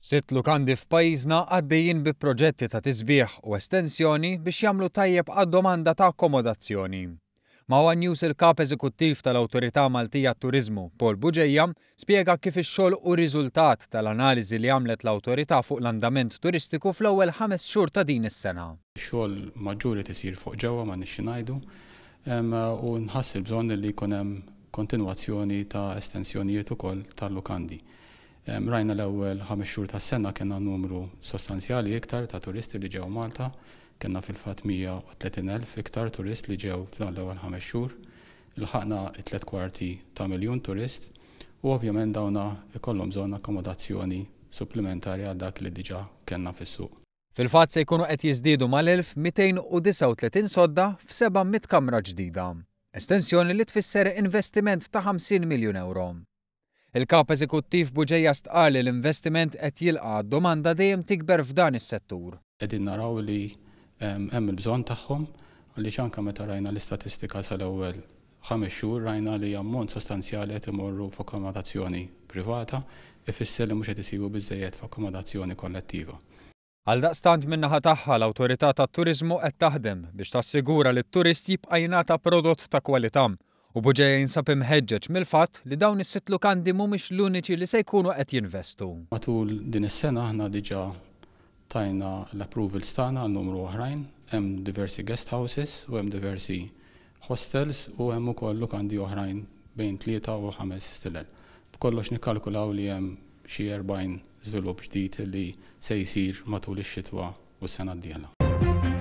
Sitt lukandi f'pajjiżna għaddejjin bi proġetti ta' tisbiħ u estensjoni biex jagħmlu tajjeb għad-domanda ta' akkomodazzjoni. Ma' one News il-Kap Eżekuttiv tal-Awtorità Maltija għat-Turiżmu, Paul Bugeja, spjega kif ix-xogħol hu riżultat tal-analiżi li għamlet l-Awtorità fuq l-andament turistiku fl-ewwel ħames xhur ta' din is-sena. Xogħol maġġuri qed isir fuq ġewwa m'għandniex xi ngħidu u nħass il-bżonn li jkun hemm kontinwazzjoni ta' estensjonijiet ukoll tal-lukandi. Rajna l-ewwel ħames xhur tas-sena kellna numru sostanzjali iktar ta' turisti li ġew Malta. Kellna fil-fatt 130,000 iktar turist li ġew f'dawn l-ewwel ħames xhur. Ilħaqna t-tliet kwarti ta' miljun turist u ovvjament dawna ikollhom bżonn akkomodazzjoni supplimentari għal dak li diġà kellna fis-suq. Fil-fatt se jkunu qed jiżdiedu mal-1,239 sodda f'700 kamra ġdida. Estensjoni li tfisser investiment ta' 50 miljun ewro. Il-Kap Eżekuttiv Bugeja stqarr li l-investiment qed jilqa' għad-domanda dejjem tikber f'dan is-settur. Qegħdin naraw li hemm il-bżonn tagħhom għaliex anke meta rajna l-istatistika sal-ewwel ħames xhur rajna li ammont sostanzjali qed imorru f'akkomodazzjoni privata, ifisser li mhux qed isibu biżżejjed f'akkomodazzjoni kollettiva. Għaldaqstant min-naħa tagħha l-Awtorità tat-Turiżmu qed taħdem biex tassigura li t-turist jibqa' jingħata prodott ta' kwalità u Bugeja jinsab imħeġġeġ mill-fatt li dawn is-sitt lukandi mhumiex l-uniċi li se jkunu qed jinvestu. Matul din is-sena aħna diġà tajna l-approvals tagħna għal numru oħrajn. Hemm diversi guest houses u hemm diversi hostels u hemm ukoll lukandi oħrajn bejn tlieta u ħames stilel. B'kollox nikkalkulaw li hemm xi 40 żvilupp ġdid li se jsir matul ix-xitwa u s-sena d-dieħla.